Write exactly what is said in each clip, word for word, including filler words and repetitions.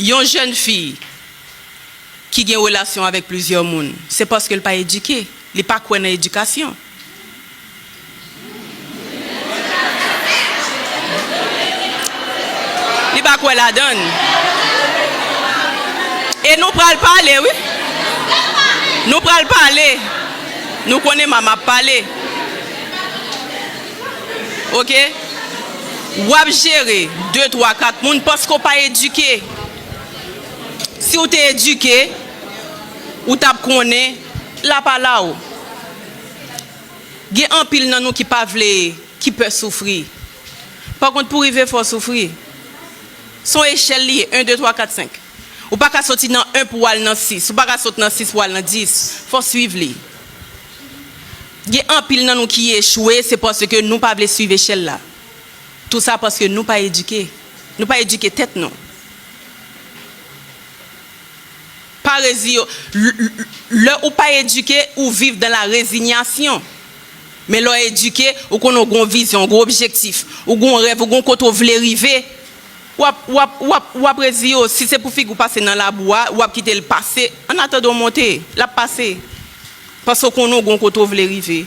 Yon jèn fi ki gen relasyon avèk plizyè moun, se paske l pa edike. Li pa kwè nan edikasyon. Li pa kwè ladan l. E nou pral pale, wi. Nou pral pale. Nou konnen m ap pale. Oke? W ap jere de, twa, kat moun paske w pa edike. Si w te edike, ou t ap konnen la pa la w. Gen anpil nan nou ki pa vle, ki pè soufri. Pa kont, pou rive fò w soufri. Se yon echèl li ye, en, de, twa, kat, senk. Ou pa ka soti nan en pou w al nan sis. Ou pa ka sot nan sis pou w al nan dis. Fò w swiv li. Gen anpil nan nou ki echwe, se paske nou pa vle swiv echèl la. Tou sa paske nou pa edike. Nou pa edike tèt nou. Pa rezi yo. L-, l-, lè ou pa edike, ou viv dan la rezinyasyon. Men lè w edike, ou konnen w gen yon vizyon, w gen yon objektif, ou gen yon rèv, ou gen yon kote w vle rive. W ap, w ap, w ap, w ap rezi yo. Si se pou figi w pase nan labou a, w ap kite l pase. Annatandan w monte, l ap pase. Paske w konnen w gen yon kote w vle rive.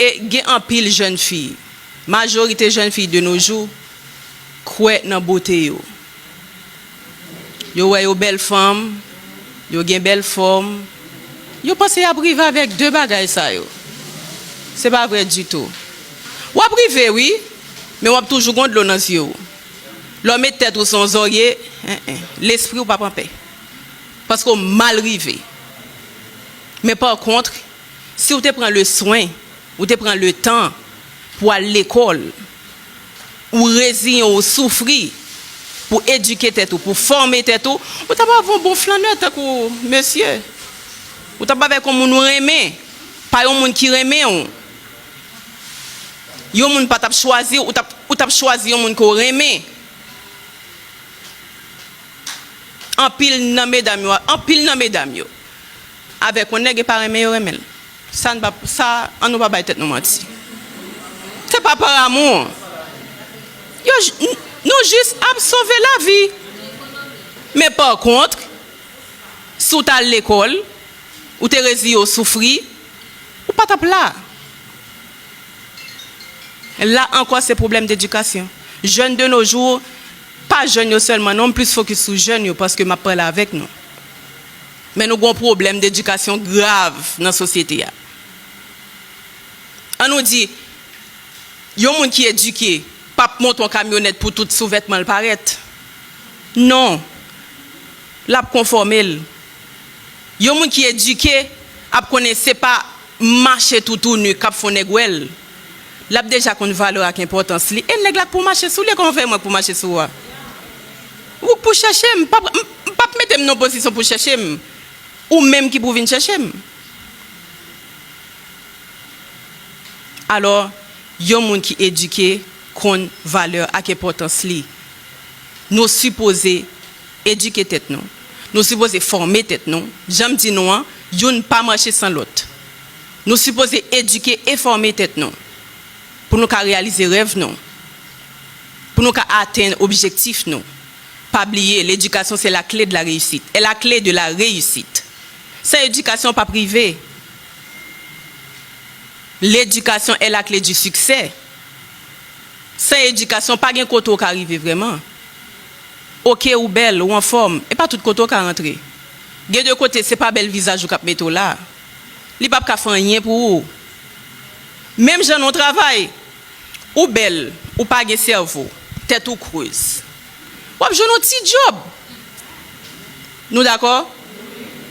E gen anpil jèn fi, majorite jèn fi de nos jours, kwè nan bote yo. Yo wè yo bèl fanm, yo gen bèl fòm, yo panse y ap rive avèk de bagay sa yo. Se pa vrè ditou. W ap rive, wi, men w ap toujou gen dlo nan zye w. Lè w met tèt ou sou yon zòrye, en, en, lespri w p ap anpè. Paske w mal rive. Men pa kont, si w te pran le swen, ou te pran le tan pou al lekòl, ou reziyen w, ou soufri pou edike tèt ou, pou fòme tèt ou, ou t ap avè yon bon flannè tankou mesye. Ou t ap avèk yon moun ou renmen, pa yon moun ki renmen w. Yon moun pa t ap chwazi w, ou t ap, ou t ap chwazi yon moun ke w renmen. Anpil nan medam yo, anpil nan medam yo, avèk yon nèg e pa renmen yo renmen l. Sa n pa, sa, an nou pa bay tèt nou manti. Se pa par amour. Yo j-, n-, nou jis ap sove lavi. Men pa kont, si w t al lekòl, ou te reziye w soufri, ou pa t ap la. La ankò, se pwoblèm dedikasyon. Jèn de nos jours, pa jèn yo sèlman, non, m plis fokis sou jèn yo, paske m ap pale avèk nou. Men nou gen yon pwoblèm dedikasyon grav nan sosyete a. An nou di, yon moun ki edike p ap monte yon kamyonèt pou tout souvètman l parèt. Non. L ap konfòme l. Yon moun ki edike ap konnen se pa mache toutouni k ap fè yon nèg wè l. L ap deja konn valè ak enpòtans li. E nèg la k pou mache sou li, kòman fè mwen k pou mache sou ou a? Ou k pou chèche m, m p ap, m, m p ap mete m nan pozisyon pou chèche m. Ou menm ki pou vin chèche m. Alò, yon moun ki edike konn valè ak enpòtans li. Nou sipoze edike tèt nou. Nou sipoze fòme tèt nou. Jan m di nou an, youn pa mache san lòt. Nou sipoze edike e fòme tèt nou pou nou ka reyalize rèv nou, pou nou ka atenn objektif nou. Pa bliye, l'éducation, c'est la clé de la réussite. Est la clé de la réussite. San edikasyon, w p ap rive. L'éducation est la clé du succès. San edikasyon, pa gen kote w ka rive vrèman. Oke, ou bèl, ou anfòm, e pa tout kote w ka rantre. Gen de kote, se pa bèl vizaj ou k ap mete w la. Li p ap ka fè anyen pou ou. Menm jan nan yon travay, ou bèl, ou pa gen sèvo, tèt ou krez. W ap jwenn yon ti djòb. Nou dakò?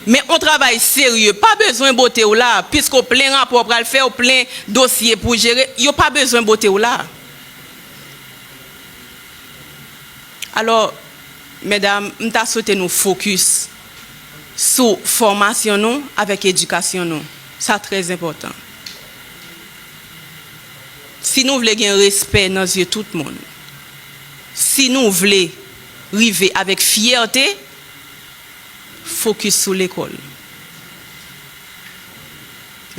Men yon travay serye, pa bezwen bote w la, piske w plen rapò w pral fè, w plen dosye pou w jere, yo pa bezwen bote w la. Alò, medam, m ta swete nou fokis sou fòmasyon nou avèk edikasyon nou. Sa trè enpòtan. Si nou vle gen respè nan zye tout moun, si nou vle rive avèk fyète, fokis sou lekòl.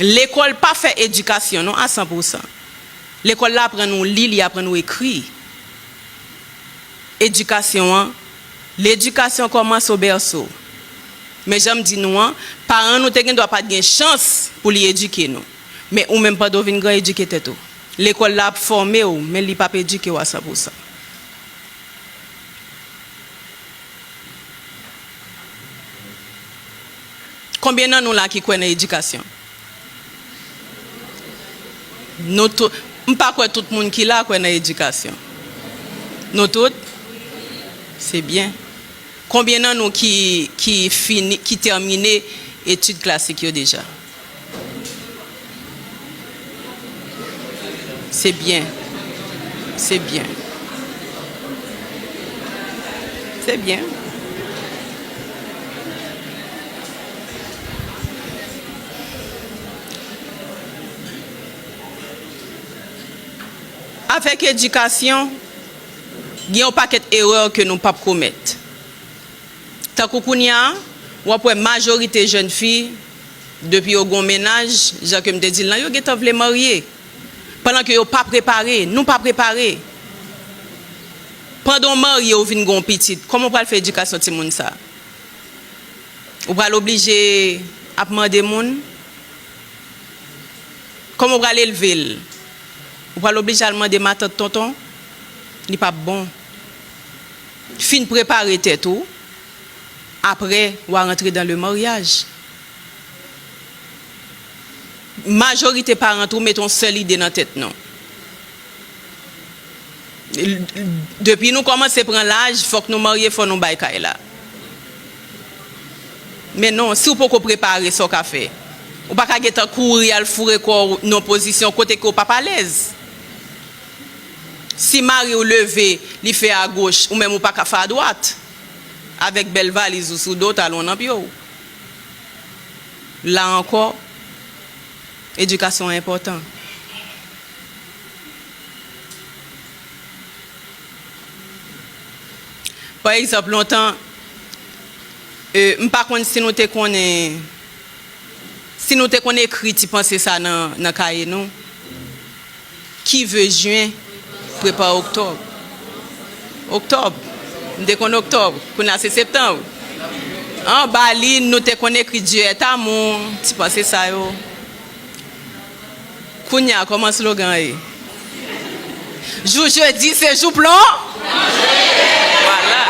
Lekòl pa fè edikasyon non a san pou san. Lekòl la aprann ou li, li aprann ou ekri. Edikasyon an, Ledikasyon kòmanse o bèso. Men jan m di nou an, paran nou te gen dwa pa t gen chans pou li edike nou. Men ou menm pandan w vin gran, edike tèt ou. Lekòl la ap fòme w, men li p ap edike w a san pou san. Konbyen nan nou la ki kwè nan edikasyon? Nou tout. M pa kwè tout moun ki la kwè nan edikasyon. Nou tout? Se byen. Konbyen nan nou ki, ki fini, ki tèmine etid klasik yo deja? Se byen. Se byen. Se byen. Avèk edikasyon, gen yon pakèt erè ke nou p ap komèt. Tankou kounye a, w ap wè majorite jèn fi, depi yo gen yon mennaj, jan ke m te di l lan, yo gentan vle marye. Pandan ke yo pa prepare, nou pa prepare. Pandan w marye, ou vin gen yon pitit, kòman w pral fè edikasyon timoun sa? Ou pral oblije ap mande moun? Kòman w pral elve l? Ou pral oblije al mande matant, tonton? Li p ap bon. Fin prepare tèt ou, apre, w a rantre dans le mariage. Majorite paran tou mete yon sèl ide nan tèt nou. Depi nou kòmanse pran laj, fòk nou marye, fò nou bay kay la. Men non, si w poko prepare, sa w ka fè? Ou pa ka gentan kouri al foure kò w nan pozisyon kote ke w p ap alèz. Si mari w leve, li fè agoch, ou menm ou pa ka fè adwat. Avèk bèl valiz ou sou do, talon nan pye w. La ankò, edikasyon an enpòtan. Pa egzanp, lontan, e, m pa konn si nou te konnen, si nou te konn ekri ti panse sa nan, nan kaye nou. Qui veut juin prépare octobre. Oktòb. M te konn oktòb. Kounye a se septanm. Anba liy, nou te konn ekri Dieu est amour, ti panse sa yo. Kounye a, kòman slogan an ye? Jou jedi, se jou plon? Vwala.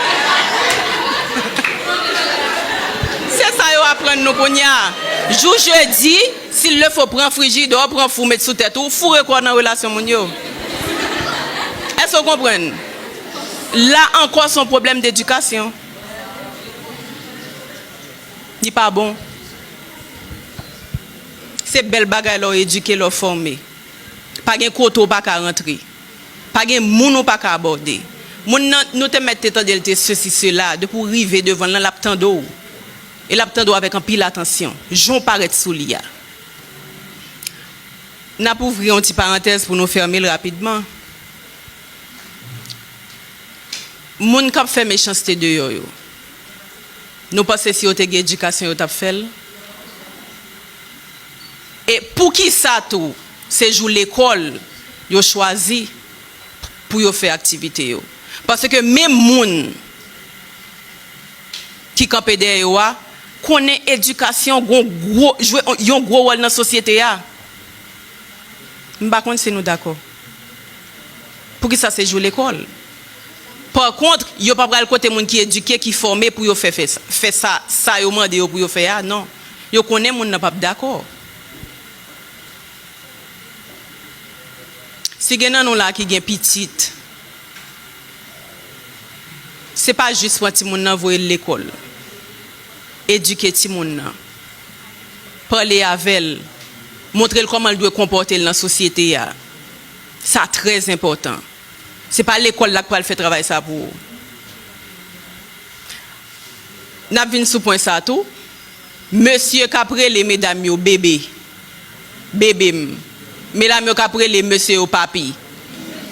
Se sa yo aprann nou kounye a. Jou jedi, s'il le faut, pran frijidè w, pran fou, met sou tèt ou, foure kò w nan relasyon moun yo. Èske w konprann? La ankò, se yon pwoblèm d'edikasyon. Li pa bon. Se bèl bagay lè w edike, lè w fòme. Pa gen kote w pa ka rantre. Pa gen moun ou pa ka abòde. Moun nan, nou te mèt te tande l te sesi, sela. Depi w rive devan l lan, l ap tande w. E l ap tande w avèk anpil atansyon. Jan w parèt sou li a. N ap ouvri yon ti parantèz pou nou fèmen l rapidman. Moun k ap fè mechanste deyò yo, nou panse si yo te gen edikasyon, yo t ap fè l? E poukisa tou, se jou lekòl yo chwazi pou yo fè aktivite yo? Paske menm moun ki kanpe dèyè yo a konnen edikasyon gon gwo, jwe yon gwo wòl nan sosyete a. M pa konn si nou dakò. Poukisa se jou lekòl? Pa kont, yo pa pral kote moun ki edike, ki fòme pou yo fè, fè, fè sa, sa yo mande yo pou yo fè a, non. Yo konnen moun nan p ap dakò. Si gen nan nou la ki gen pitit, se pa jis pran timoun nan voye l lekòl. Edike timoun nan. Pale avè l. Montre l kòman l dwe konpòte l nan sosyete a. Sa trè enpòtan. Se pa lekòl la k pral fè travay sa pou ou. N ap vin sou pwen sa tou. Mesye k ap rele medam yo bebe. Bebe m. Medam yo k ap rele mesye yo papi.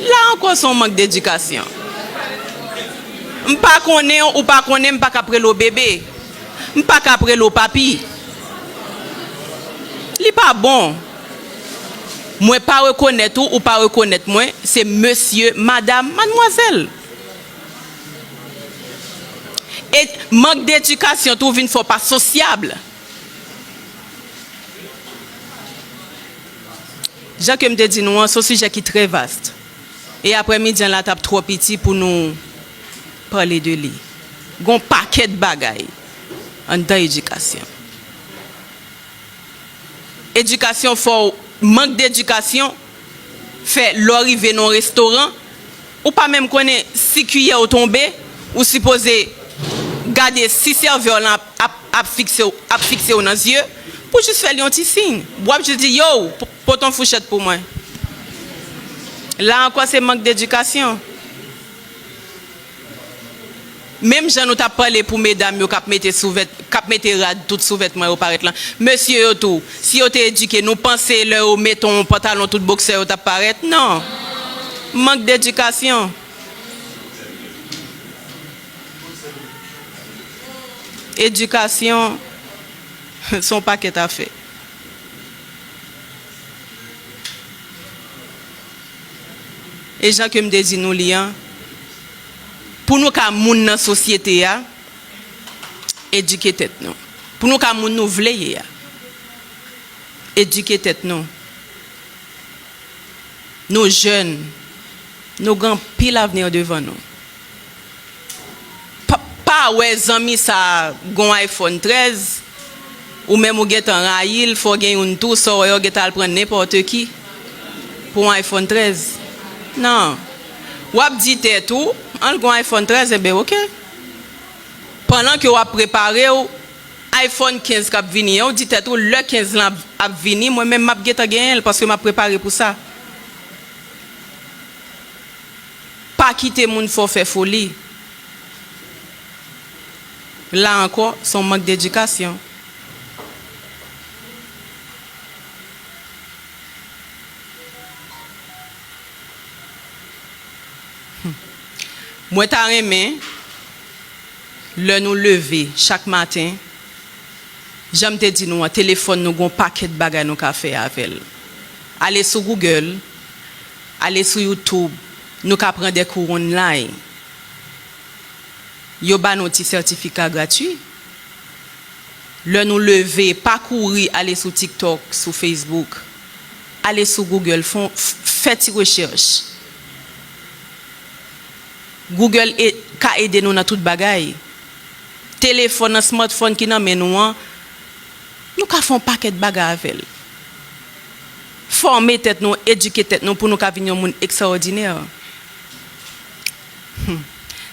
La ankò, se yon mank dedikasyon. M pa konnen w, ou pa konnen m, m pa ka ap rele w bebe. M pa ka ap rele w papi. Li pa bon. Mwen pa rekonèt ou, ou pa rekonèt mwen, se mesye, madam, madmwazèl. E mank dedikasyon tou vin fè w pa sosyab. Jan ke m te di nou an, se yon sijè ki trè vast. E aprèmidi an la t ap twò piti pou nou pale de li. Gon pakèt bagay anndan edikasyon. Edikasyon fè w, mank dedikasyon fè lè w rive nan yon restoran, ou pa menm konnen si kiyè w tonbe, ou sipoze gade si sèvè w lan ap, ap, ap fikse w, ap fikse w nan zye, pou jis fè l yon ti siy. W ap jis di, yo, p-, pote yon fouchèt pou mwen. La ankò, se mank dedikasyon. Menm jan nou t ap pale pou medam yo k ap mete souvèt, k ap mete rad tout sou vètman yo parèt lan. Mesye yo tou, si yo te edike, nou panse lè yo mete yon pantalon tout boksè yo t ap parèt? Non. Mank dedikasyon. Edikasyon, se yon pakèt afè. E jan ke m te di nou li an, pou nou ka moun nan sosyete a, edike tèt nou. Pou nou ka moun nou vle ye a, edike tèt nou. Nou jèn, nou gen anpil avni devan nou. Pa, pa wè zanmi sa a gon iPhone trèz, ou menm ou gentan rayi l, fò w gen youn tou, sa w wè yo gentan al pran nenpòt ki pou yon iPhone trèz. Non. W ap di tèt ou, an l gon iPhone trèz, enben oke. Pandan ke w ap prepare w, iPhone kenz k ap vini an, ou di tèt ou, lè kenz lan ap, ap vini, mwen menm m ap gentan genyen l, paske m ap prepare pou sa. Pa kite moun fè w fè foli. La ankò, se yon mank dedikasyon. Mwen ta renmen, lè nou leve chak maten, jan m te di nou an, telefòn nou gon pakèt bagay nou ka fè avè l. Ale sou Google, ale sou YouTube, nou ka pran de kou online. Yo ba nou ti sètifika gratui. Lè nou leve, pa kouri ale sou TikTok, sou Facebook. Ale sou Google, fon, f-, fè ti rechèch. Google e, ka ede nou nan tout bagay. Telefòn nan, smartphone ki nan men nou an, nou ka fè yon pakèt bagay avè l. Fòme tèt nou, edike tèt nou pou nou ka vin yon moun ekstraòdinè. Hmm.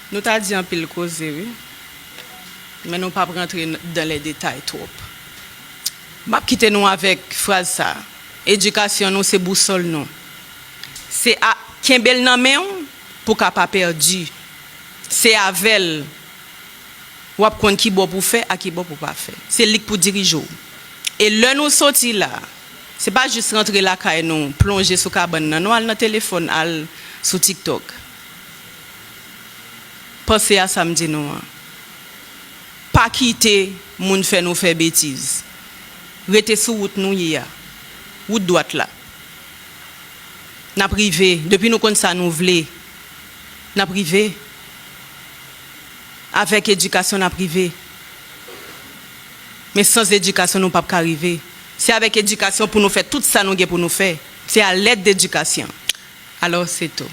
Nou ta di anpil koze, wi. Men nou p ap rantre n-, dans les détails twòp. M ap kite nou avèk fraz sa a. Edikasyon nou se bousòl nou. Se a, kenbe l nan men w pou w ka pa pèdi. Se avè l w ap konn ki bò pou w fè ak ki bò pou w pa fè. Se li k pou dirije w. E lè nou soti la, se pa jis rantre lakay nou, plonje sou kabann nan, nou al nan telefòn, al sou TikTok. Panse a sa m di nou an. Pa kite moun fè nou fè betiz. Rete sou wout nou ye a. Wout dwat la. N ap rive. Depi nou konn sa nou vle, n ap rive. Avèk edikasyon, n ap rive. Men sans edikasyon, nou p ap ka rive. Se avèk edikasyon pou nou fè tout sa nou gen pou nou fè. Se à l'aide d'éducation. Alors, c'est tout.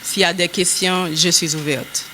S'il y a des questions, je suis ouverte.